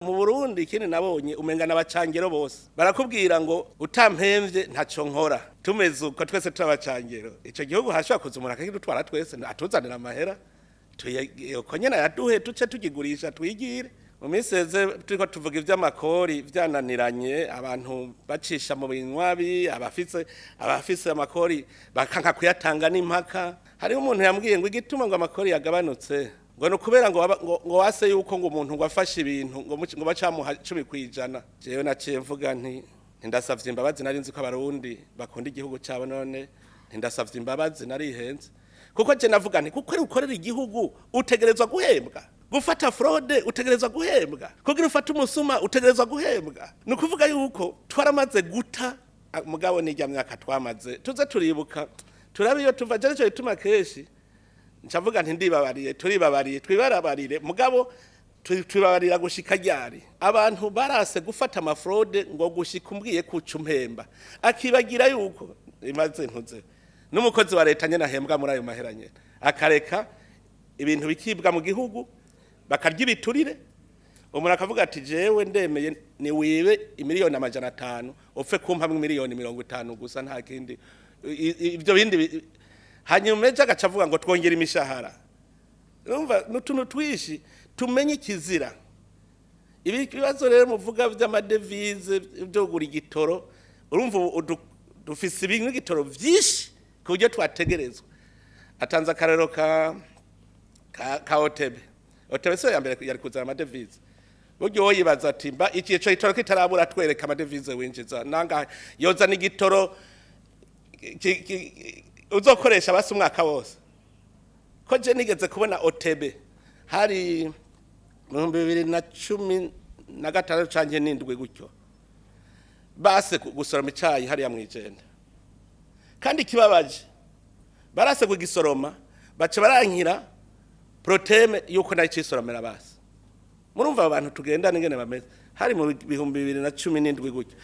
Mu Burundi ikindi nabonye, umenga n'abacangero bose barakubwira ngo utampemvye ntaco nkora. Tumeze uko twese turabacangero, ico gihugu hashobora kuza umuntu akakidutwara twese, atuzanira amahera uko nyene ayaduhe, tuce tugigurisha twigire. Mu minsi heze turiko tuvuga ivy'amakori vyananiranye, abantu bacisha mu binywabi, abafise amakori bakanka kuyatanga n'impaka. Hariho umuntu yambwiye ngo igituma ngo amakori yagabanutse ngo ni ukubera ngo ngo wase yuko ngo umuntu ngo afashe ibintu ngo bacamuha 10%. Jewe naciye mvuga nti ndasavye imbabazi, nari nzi ko Abarundi bakunda igihugu cabo, none ndasavye imbabazi, narihenze, kuko je navuga nti kuko ukorera igihugu utegerezwa guhembwa, gufata fraude utegerezwa guhembwa, kugira ufate umusuma utegerezwa guhembwa. Ni ukuvuga yuko twaramaze guta mugabo n'irya myaka twamaze tuze turibuka, turabe iyo tuva. Je nico gituma kenshi ncavuga nti ndibabariye, turibabariye, twibarabarire, mugabo twibabarira gushika ryari? Abantu barase gufata ama fraude ngo gushika umbwiye kuca umpemba, akibagira yuko imaze ntuze n'umukozi wa leta nyene ahembwa muri ayo mahera nyene, akareka ibintu bikibwa mu gihugu, bakarya ibiturire. Umuntu akavuga ati jewe ndemeye ni wibe 500 miliyoni, upfe kumpamwe 50 miliyoni gusa, nta kindi. Ibyo bindi hanyuma ejo agaca avuga ngo twongere imishahara. Urumva n'utuntu twishi tumenye ikizira. Ibi bibazo rero muvuga vy'amadevize, byo kugura igitoro, urumva ubu dufise ibintu igitoro vyinshi ku buryo twategerezwa. Atanze akarero ka OTB. OTB se ya mbere yari kuzana amadevize. Buryo wowe yibaza ati mba iki ico gitoro kitarabura, twereka amadevize winjiza nangahe? Yozana igitoro uzokoresha basi umwaka wose. Ko je nigeze kubona OTB hari mu 2016 canke n'indwi gutyo, base gusoroma icayi hariya mwijenda, kandi kibabaje barase kugisoroma, baca barankira Proteme yuko nayo cisoromera basi. Murumva abo bantu tugendana ingene bameze, hari mu 2017 gutyo.